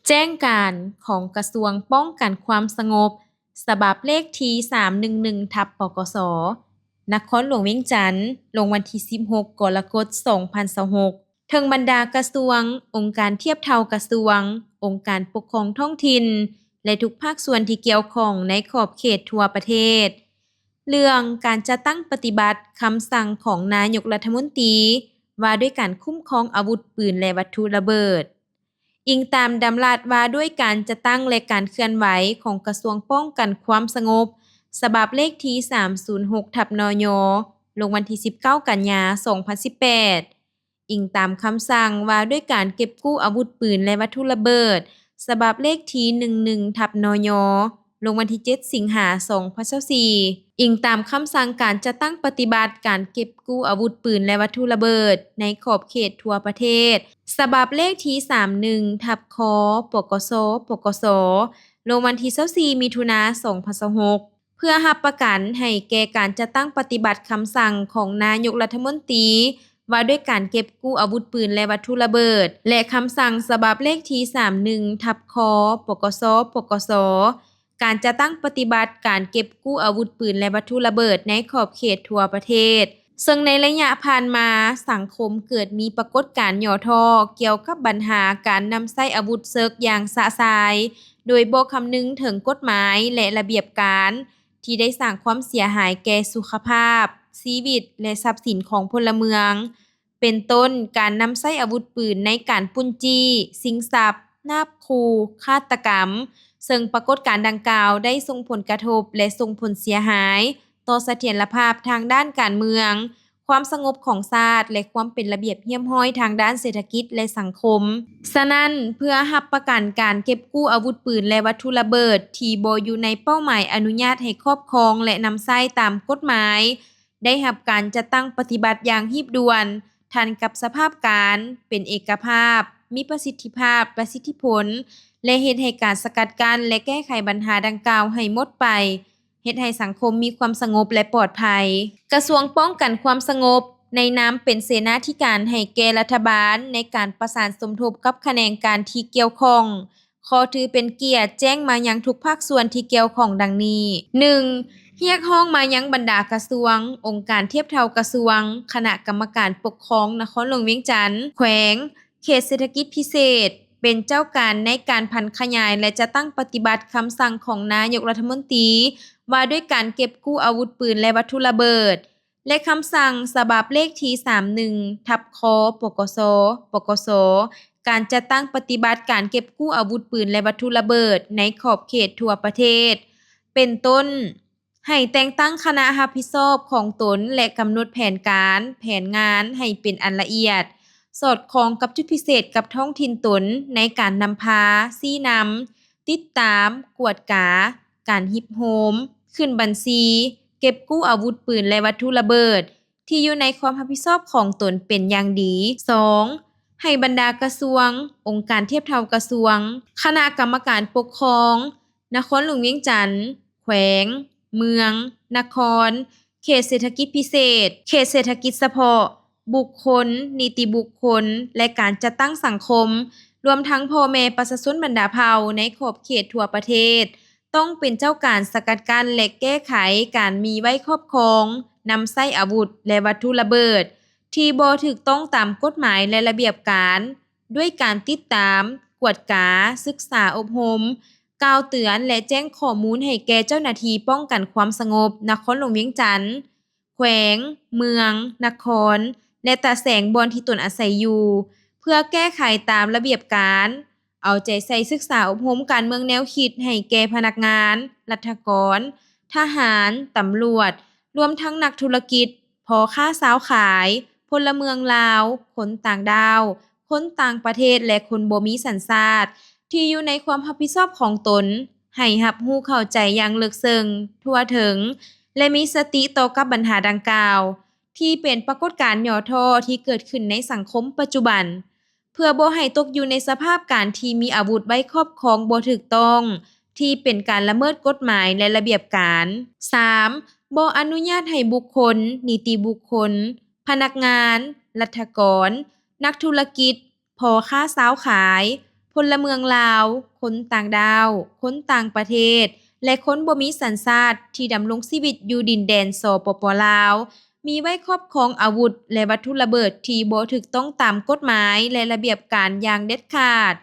ແຈ້ງການຂອງກະຊວງປ້ອງກັນຄວາມສະຫງົບ ສະບັບເລກທີສາມໜຶ່ງໜຶ່ງ ທັບ ປກສ ນະຄອນຫຼວງວຽງຈັນ ລົງວັນທີສິບຫົກ ກໍລະກົດ ສອງພັນຊາວຫົກ ເຖິງບັນດາກະຊວງ, ອົງການທຽບເທົ່າກະຊວງ, ອົງການປົກຄອງທ້ອງຖິ່ນ ແລະ ທຸກພາກສ່ວນທີ່ກ່ຽວຂ້ອງໃນຂອບເຂດທົ່ວປະເທດ ເລື່ອງການຈັດຕັ້ງປະຕິບັດຄຳສັ່ງຂອງນາຍົກລັດຖະມົນຕີ ວ່າດ້ວຍການຄຸ້ມຄອງອາວຸດປືນ ແລະ ວັດຖຸລະເບີດ. ອີງຕາມດຳລັດວ່າດ້ວຍການຈັດຕັ້ງ ແລະ ການເຄື່ອນໄຫວຂອງກະຊວງປ້ອງກັນຄວາມສະຫງົບ ສະບັບເລກທີສາມສູນຫົກ ທັບ ນຍ ລົງວັນທີສິບເກົ້າ ກັນຍາ ສອງພັນສິບແປດ, ອີງຕາມຄຳສັ່ງວ່າດ້ວຍການເກັບກູ້ອາວຸດປືນ ແລະ ວັດຖຸລະເບີດ ສະບັບເລກທີໜຶ່ງໜຶ່ງ ທັບ ນຍ ລົງວັນທີເຈັດ ສິງຫາ ສອງພັນຊາວສີ່, ອີງຕາມຄຳສັ່ງການຈັດຕັ້ງປະຕິບັດການເກັບກູ້ອາວຸດປືນ ແລະ ວັດຖຸລະເບີດໃນຂອບເຂດທົ່ວປະເທດ ສະບັບເລກທີສາມໜຶ່ງ ທັບ ຄ ປກສ ປກສ ລົງວັນທີຊາວສີ່ ມິຖຸນາ ສອງພັນຊາວຫົກ ເພື່ອຮັບປະກັນໃຫ້ແກ່ການຈັດຕັ້ງປະຕິບັດຄຳສັ່ງຂອງນາຍົກລັດຖະມົນຕີ ວ່າດ້ວຍການເກັບກູ້ອາວຸດປືນ ແລະ ວັດຖຸລະເບີດ ແລະ ຄຳສັ່ງສະບັບເລກທີສາມໜຶ່ງ ທັບ ຄ ປກສ ປກສ ການຈັດຕັ້ງປະຕິບັດການເກັບກູ້ອາວຸດປືນ ແລະ ວັດຖຸລະເບີດໃນຂອບເຂດທົ່ວປະເທດ, ເຊິ່ງໃນໄລຍະຜ່ານມາ ສັງຄົມເກີດມີປາກົດການຫຍໍ້ທໍ້ກ່ຽວກັບບັນຫາການນຳໃຊ້ອາວຸດເສິກຢ່າງຊະຊາຍ ໂດຍບໍ່ຄຳນຶງເຖິງກົດໝາຍ ແລະ ລະບຽບການ ທີ່ໄດ້ສ້າງຄວາມເສຍຫາຍແກ່ສຸຂະພາບ, ຊີວິດ ແລະ ຊັບສິນຂອງພົນລະເມືອງ, ເປັນຕົ້ນ ການນຳໃຊ້ອາວຸດປືນໃນການປຸ້ນຈີ້, ຊິງຊັບ, ນາບຂູ່, ຄາດຕະກຳ, ເຊິ່ງປາກົດການດັ່ງກ່າວໄດ້ສົ່ງຜົນກະທົບ ແລະ ສົ່ງຜົນເສຍຫາຍຕໍ່ສະຖຽນລະພາບທາງດ້ານການເມືອງ, ຄວາມສະຫງົບຂອງຊາດ ແລະ ຄວາມເປັນລະບຽບຮຽບຮ້ອຍທາງດ້ານເສດຖະກິດ ແລະ ສັງຄົມ. ສະນັ້ນ, ເພື່ອຮັບປະກັນການເກັບກູ້ອາວຸດປືນ ແລະ ວັດຖຸລະເບີດທີ່ບໍ່ຢູ່ໃນເປົ້າໝາຍອະນຸຍາດໃຫ້ຄອບຄອງ ແລະ ນຳໃຊ້ຕາມກົດໝາຍ ໄດ້ຮັບການຈັດຕັ້ງປະຕິບັດຢ່າງຮີບດ່ວນ, ທັນກັບສະພາບການ, ເປັນເອກະພາບ, ມີປະສິດທິພາບ, ປະສິດທິຜົນ ແລະ ເຮັດໃຫ້ການສະກັດກັ້ນ ແລະ ແກ້ໄຂບັນຫາດັ່ງກ່າວໃຫ້ໝົດໄປ, ເຮັດໃຫ້ສັງຄົມມີຄວາມສະຫງົບ ແລະ ປອດໄພ. ກະຊວງປ້ອງກັນຄວາມສະຫງົບ ໃນນາມເປັນເສນາທິການໃຫ້ແກ່ລັດຖະບານ ໃນການປະສານສົມທົບກັບຂະແໜງການທີ່ກ່ຽວຂ້ອງ, ຂໍຖືເປັນກຽດແຈ້ງມາຍັງທຸກພາກສ່ວນທີ່ກ່ຽວຂ້ອງດັ່ງນີ້. ໜຶ່ງ, ຮຽກຮ້ອງມາຍັງບັນດາກະຊວງ, ອົງການທຽບເທົ່າກະຊວງ, ຄະນະກຳມະການປົກຄອງນະຄອນຫຼວງວຽງຈັນ, ແຂວງ, ເຂດເສດຖະກິດພິເສດ ເປັນເຈົ້າການໃນການຜັນຂະຫຍາຍ ແລະ ຈັດຕັ້ງປະຕິບັດຄຳສັ່ງຂອງນາຍົກລັດຖະມົນຕີ ວ່າດ້ວຍການເກັບກູ້ອາວຸດປືນ ແລະ ວັດຖຸລະເບີດ ແລະ ຄຳສັ່ງສະບັບເລກທີສາມໜຶ່ງ ທັບ ຄ ປກສ ປກສ ການຈັດຕັ້ງປະຕິບັດການເກັບກູ້ອາວຸດປືນ ແລະ ວັດຖຸລະເບີດໃນຂອບເຂດທົ່ວປະເທດ ເປັນຕົ້ນ ໃຫ້ແຕ່ງຕັ້ງຄະນະຮັບຜິດຊອບຂອງຕົນ ແລະ ກຳນົດແຜນການ, ແຜນງານໃຫ້ເປັນອັນລະອຽດ, ສອດຄ່ອງກັບຈຸດພິເສດກັບທ້ອງຖິ່ນຕົນໃນການນຳພາ, ຊີ້ນຳ, ຕິດຕາມ, ກວດກາ, ການຮິບໂຮມ, ຂຶ້ນບັນຊີ, ເກັບກູ້ອາວຸດປືນ ແລະ ວັດຖຸລະເບີດ ທີ່ຢູ່ໃນຄວາມຮັບຜິດຊອບຂອງຕົນເປັນຢ່າງດີ. ສອງ, ໃຫ້ບັນດາກະຊວງ, ອົງການທຽບເທົ່າກະຊວງ, ຄະນະກຳມະການປົກຄອງນະຄອນຫຼວງວຽງຈັນ, ແຂວງ, ເມືອງ, ນະຄອນ, ເຂດເສດຖະກິດພິເສດ, ເຂດເສດຖະກິດສະເພາະ, ບຸກຄົນ, ນິຕິບຸກຄົນ ແລະ ການຈັດຕັ້ງສັງຄົມ, ລວມທັງພໍ່ແມ່ປະຊາຊົນບັນດາເຜົ່າໃນຂອບເຂດທົ່ວປະເທດ ຕ້ອງເປັນເຈົ້າການສະກັດກັ້ນ ແລະ ແກ້ໄຂການມີໄວ້ຄອບຄອງ, ນຳໃຊ້ອາວຸດ ແລະ ວັດຖຸລະເບີດ ທີ່ບໍ່ຖືກຕ້ອງຕາມກົດໝາຍ ແລະ ລະບຽບການ ດ້ວຍການຕິດຕາມ, ກວດກາ, ສຶກສາອົບຮົມ, ກ່າວເຕືອນ ແລະ ແຈ້ງຂໍ້ມູນໃຫ້ແກ່ເຈົ້າໜ້າທີ່ປ້ອງກັນຄວາມສະຫງົບນະຄອນຫຼວງວຽງຈັນ, ແຂວງ, ເມືອງ, ນະຄອນ ແລະ ຕາແສງບ່ອນທີ່ຕົນອາໄສຢູ່ ເພື່ອແກ້ໄຂຕາມລະບຽບການ, ເອົາໃຈໃສ່ສຶກສາອົບຮົມການເມືອງແນວຄິດໃຫ້ແກ່ພະນັກງານ, ລັດຖະກອນ, ທະຫານ, ຕຳຫຼວດ, ລວມທັງນັກທຸລະກິດ, ພໍ່ຄ້າຊາວຂາຍ, ພົນລະເມືອງລາວ, ຄົນຕ່າງດ້າວ, ຄົນຕ່າງປະເທດ ແລະ ຄົນບໍ່ມີສັນຊາດ ທີ່ຢູ່ໃນຄວາມຮັບຜິດຊອບຂອງຕົນ ໃຫ້ຮັບຮູ້ເຂົ້າໃຈຢ່າງເລິກເຊິ່ງ, ທົ່ວເຖິງ ແລະ ມີສະຕິຕໍ່ກັບບັນຫາດັ່ງກ່າວ ທີ່ເປັນປາກົດການຫຍໍ້ທໍ້ທີ່ເກີດຂຶ້ນໃນສັງຄົມປັດຈຸບັນ, ເພື່ອບໍ່ໃຫ້ຕົກຢູ່ໃນສະພາບການທີ່ມີອາວຸດໄວ້ຄອບຄອງບໍ່ຖືກຕ້ອງ, ທີ່ເປັນການລະເມີດກົດໝາຍ ແລະ ລະບຽບການ. ສາມ, ບໍ່ອະນຸຍາດໃຫ້ບຸກຄົນ, ນິຕິບຸກຄົນ, ພະນັກງານ, ລັດຖະກອນ, ນັກທຸລະກິດ, ພໍ່ຄ້າຊາວຂາຍ, ເ ພົນລະເມືອງລາວ, ຄົນຕ່າງດ້າວ, ຄົນຕ່າງປະເທດ ແລະ ຄົນບໍ່ມີສັນຊາດທີ່ດຳລົງຊີວິດຢູ່ດິນແດນ ສປປ ລາວ ມີໄວ້ຄອບຄອງອາວຸດ ແລະ ວັດຖຸລະເບີດທີ່ບໍ່ຖືກຕ້ອງຕາມກົດໝາຍ ແລະ ລະບຽບການຢ່າງເດັດຂາດ.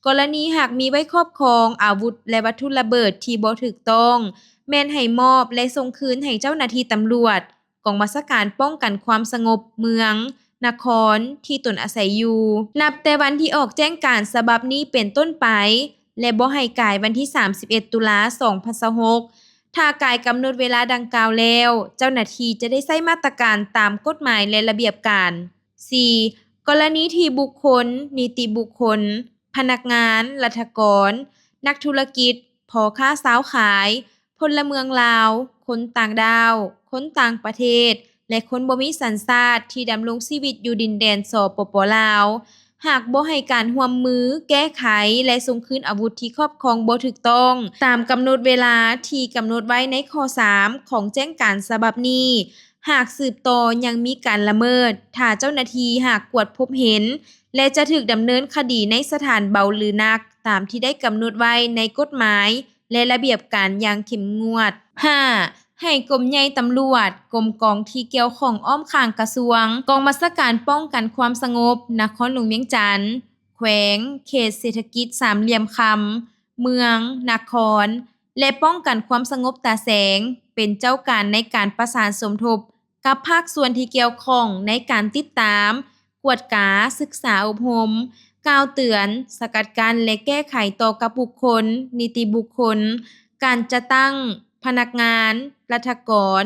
ກໍລະນີຫາກມີໄວ້ຄອບຄອງອາວຸດ ແລະ ວັດຖຸລະເບີດທີ່ບໍ່ຖືກຕ້ອງ, ແມ່ນໃຫ້ມອບ ແລະ ສົ່ງຄືນໃຫ້ເຈົ້າໜ້າທີ່ຕຳຫຼວດ, ກອງບັນຊາການປ້ອງກັນຄວາມສະຫງົບເມືອງ, ນະຄອນ ທີ່ຕົນອາໄສຢູ່. ນັບແຕ່ວັນທີ່ອອກແຈ້ງການສະບັບນີ້ເປັນຕົ້ນໄປ ແລະ ບໍ່ໃຫ້ກາຍວັນທີສາມສິບເອັດ ຕຸລາ ສອງພັນຊາວຫົກ. ຖ້າກາຍກຳນົດເວລາດັ່ງກ່າວແລ້ວ, ເຈົ້າໜ້າທີ່ຈະໄດ້ໃຊ້ມາດຕະການຕາມກົດໝາຍ ແລະ ລະບຽບການ. ສີ່, ກໍລະນີທີ່ບຸກຄົນ, ນິຕິບຸກຄົນ, ພະນັກງານ, ລັດຖະກອນ, ນັກທຸລະກິດ, ພໍ່ຄ້າຊາວຂາຍ, ພົນລະເມືອງລາວ, ຄົນຕ່າງດ້າວ, ຄົນຕ່າງປະເທດ ແລະ ຄົນບໍ່ມີສັນຊາດທີ່ດຳລົງຊີວິດຢູ່ດິນແດນ ສປປ ລາວ ຫາກບໍ່ໃຫ້ການຮ່ວມມືແກ້ໄຂ ແລະ ສົ່ງຄືນອາວຸດທີ່ຄອບຄອງບໍ່ຖືກຕ້ອງຕາມກຳນົດເວລາທີ່ກຳນົດໄວ້ໃນຂໍ້ສາມຂອງແຈ້ງການສະບັບນີ້, ຫາກສືບຕໍ່ຍັງມີການລະເມີດ, ຖ້າເຈົ້າໜ້າທີ່ຫາກກວດພົບເຫັນ ແລະ ຈະຖືກດຳເນີນຄະດີໃນສະຖານເບົາ ຫຼື ໜັກ ຕາມທີ່ໄດ້ກຳນົດໄວ້ໃນກົດໝາຍ ແລະ ລະບຽບການຢ່າງເຂັ້ມງວດ. ຫ້າ, ໃຫ້ກົມໃຫຍ່ຕຳຫຼວດ, ກົມກອງທີ່ກ່ຽວຂ້ອງອ້ອມຂ້າງກະຊວງ, ກອງບັນຊາການປ້ອງກັນຄວາມສະຫງົບນະຄອນຫຼວງວຽງຈັນ, ແຂວງ, ເຂດເສດຖະກິດສາມຫຼ່ຽມຄຳ, ເມືອງ, ນະຄອນ ແລະ ປ້ອງກັນຄວາມສະຫງົບຕາແສງ ເປັນເຈົ້າການໃນການປະສານສົມທົບ ກັບພາກສ່ວນທີ່ກ່ຽວຂ້ອງໃນການຕິດຕາມ, ກວດກາ, ສຶກສາອົບຮົມ, ກ່າວເຕືອນ, ສະກັດກັ້ນ ແລະ ແກ້ໄຂຕໍ່ກັບບຸກຄົນ, ນິຕິບຸກຄົນ, ການຈັດຕັ້ງ, ພະນັກງານ, ລັດຖະກອນ,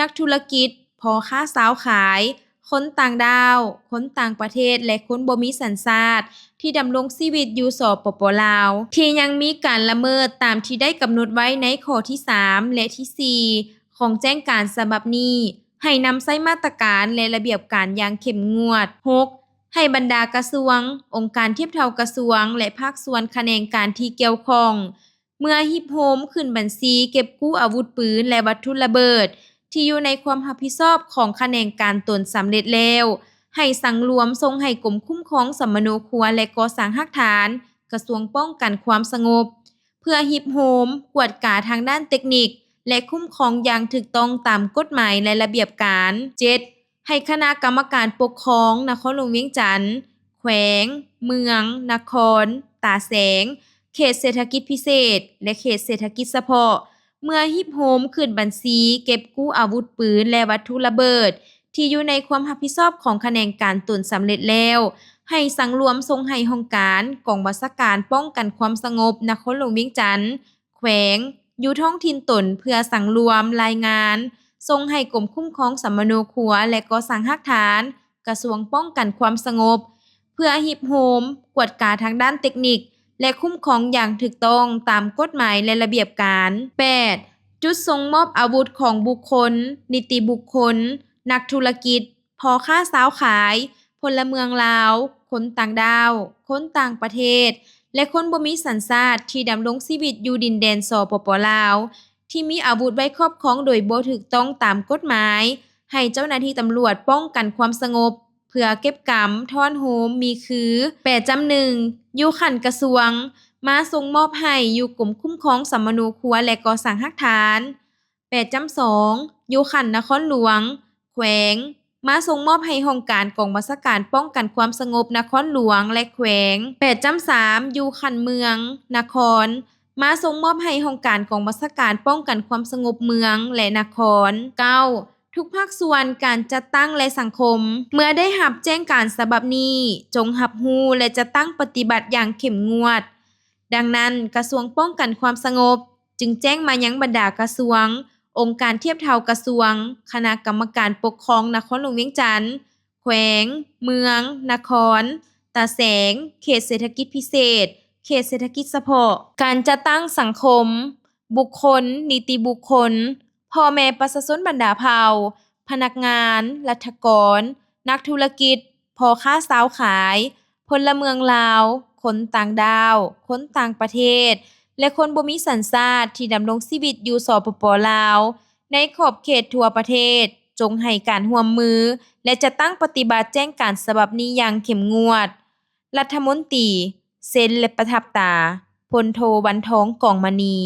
ນັກທຸລະກິດ, ພໍ່ຄ້າຊາວຂາຍ, ຄົນຕ່າງດ້າວ, ຄົນຕ່າງປະເທດ ແລະ ຄົນບໍ່ມີສັນຊາດ ທີ່ດຳລົງຊີວິດຢູ່ ສປປ ລາວ ທີ່ຍັງມີການລະເມີດຕາມທີ່ໄດ້ກຳນົດໄວ້ໃນຂໍ້ທີສາມ ແລະ ທີສີ່ ຂອງແຈ້ງການສະບັບນີ້ ໃຫ້ນຳໃຊ້ມາດຕະການ ແລະ ລະບຽບການຢ່າງເຂັ້ມງວດ. ຫົກ, ໃຫ້ບັນດາກະຊວງ, ອົງການທຽບເທົ່າກະຊວງ ແລະ ພາກສ່ວນຂະແໜງການທີ່ກ່ຽວຂ້ອງ ເມື່ອຮີບໂຮມຂຶ້ນບັນຊີເກັບກູ້ອາວຸດປືນ ແລະ ວັດຖຸລະເບີດ ທີ່ຢູ່ໃນຄວາມຮັບຜິດຊອບຂອງຂະແໜງການຕົນສຳເລັດແລ້ວ, ໃຫ້ສັງລວມສົ່ງໃຫ້ກົມຄຸ້ມຄອງສຳມະໂນຄົວ ແລະ ກໍ່ສ້າງຮາກຖານ ກະຊວງປ້ອງກັນຄວາມສະຫງົບ ເພື່ອຮີບໂຮມ, ກວດກາທາງດ້ານເຕັກນິກ ແລະ ຄຸ້ມຄອງຢ່າງຖືກຕ້ອງຕາມກົດໝາຍ ແລະ ລະບຽບການ. ເຈັດ, ໃຫ້ຄະນະກຳມະການປົກຄອງນະຄອນຫຼວງວຽງຈັນ, ແຂວງ, ເມືອງ, ນະຄອນ, ຕາແສງ, ເຂດເສດຖະກິດພິເສດ ແລະ ເຂດເສດຖະກິດສະເພາະ ເມື່ອຮີບໂຮມຂຶ້ນບັນຊີເກັບກູ້ອາວຸດປືນ ແລະ ວັດຖຸລະເບີດ ທີ່ຢູ່ໃນຄວາມຮັບຜິດຊອບຂອງຂະແໜງການຕົນສຳເລັດແລ້ວ, ໃຫ້ສັງລວມສົ່ງໃຫ້ຫ້ອງການກອງບັນຊາການປ້ອງກັນຄວາມສະຫງົບນະຄອນຫຼວງວຽງຈັນ, ແຂວງ ຢູ່ທ້ອງຖິ່ນຕົນ ເພື່ອສັງລວມ, ລາຍງານ ສົ່ງໃຫ້ກົມຄຸ້ມຄອງສຳມະໂນຄົວ ແລະ ກໍ່ສ້າງຮາກຖານ ກະຊວງປ້ອງກັນຄວາມສະຫງົບ ເພື່ອຮີບໂຮມ, ກວດກາທາງດ້ານເຕັກນິກ ແລະ ຄຸ້ມຄອງຢ່າງຖືກຕ້ອງຕາມກົດໝາຍ ແລະ ລະບຽບການ. ແປດ, ຈຸດສົ່ງມອບອາວຸດຂອງບຸກຄົນ, ນິຕິບຸກຄົນ, ນັກທຸລະກິດ, ພໍ່ຄ້າຊາວຂາຍ, ພົນລະເມືອງລາວ, ຄົນຕ່າງດ້າວ, ຄົນຕ່າງປະເທດ ແລະ ຄົນບໍ່ມີສັນຊາດທີ່ດຳລົງຊີວິດຢູ່ດິນແດນ ສປປ ລາວ ທີ່ມີອາວຸດໄວ້ຄອບຄອງໂດຍບໍ່ຖືກຕ້ອງຕາມກົດໝາຍ ໃຫ້ເຈົ້າໜ້າທີ່ຕຳຫຼວດປ້ອງກັນຄວາມສະຫງົບ ເພື່ອເກັບກຳ, ທ້ອນໂຮມ, ມີຄື. ແປດຈ້ຳໜຶ່ງ ຢູ່ຂັ້ນກະຊວງ ມາສົ່ງມອບໃຫ້ຢູ່ກົມຄຸ້ມຄອງສຳມະໂນຄົວ ແລະ ກໍ່ສ້າງຮາກຖານ. ແປດຈ້ຳສອງ ຢູ່ຂັ້ນນະຄອນຫຼວງ, ແຂວງ ມາສົ່ງມອບໃຫ້ຫ້ອງການກອງບັນຊາການປ້ອງກັນຄວາມສະຫງົບນະຄອນຫຼວງ ແລະ ແຂວງ. ແປດຈ້ຳສາມ ຢູ່ຂັ້ນເມືອງ, ນະຄອນ ມາສົ່ງມອບໃຫ້ຫ້ອງການກອງບັນຊາການປ້ອງກັນຄວາມສະຫງົບເມືອງ ແລະ ນະຄອນ. ເກົ້າ ທຸກພາກສ່ວນການຈັດຕັ້ງ ແລະ ສັງຄົມ ເມື່ອໄດ້ຮັບແຈ້ງການສະບັບນີ້ ຈົ່ງຮັບຮູ້ ແລະ ຈັດຕັ້ງປະຕິບັດຢ່າງເຂັ້ມງວດ. ດັ່ງນັ້ນ, ກະຊວງປ້ອງກັນຄວາມສະຫງົບ ຈຶ່ງແຈ້ງມາຍັງບັນດາກະຊວງ, ອົງການທຽບເທົ່າກະຊວງ, ຄະນະກຳມະການປົກຄອງນະຄອນຫຼວງວຽງຈັນ, ແຂວງ, ເມືອງ, ນະຄອນ, ຕາແສງ, ເຂດເສດຖະກິດພິເສດ, ເຂດເສດຖະກິດສະເພາະ, ການຈັດຕັ້ງສັງຄົມ, ບຸກຄົນ, ນິຕິບຸກຄົນ, ພໍ່ແມ່ປະຊາຊົນບັນດາເຜົ່າ, ພະນັກງານ, ລັດຖະກອນ, ນັກທຸລະກິດ, ພໍ່ຄ້າຊາວຂາຍ, ພົນລະເມືອງລາວ, ຄົນຕ່າງດ້າວ, ຄົນຕ່າງປະເທດ ແລະ ຄົນບໍ່ມີສັນຊາດທີ່ດຳລົງຊີວິດຢູ່ ສປປ ລາວ ໃນຂອບເຂດທົ່ວປະເທດ ຈົ່ງໃຫ້ການຮ່ວມມື ແລະ ຈັດຕັ້ງປະຕິບັດແຈ້ງການສະບັບນີ້ຢ່າງເຂັ້ມງວດ. ລັດຖະມົນຕີ ເຊັນ ແລະ ປະທັບຕາ ພົນໂທ ວັນທອງ ກອງມະນີ.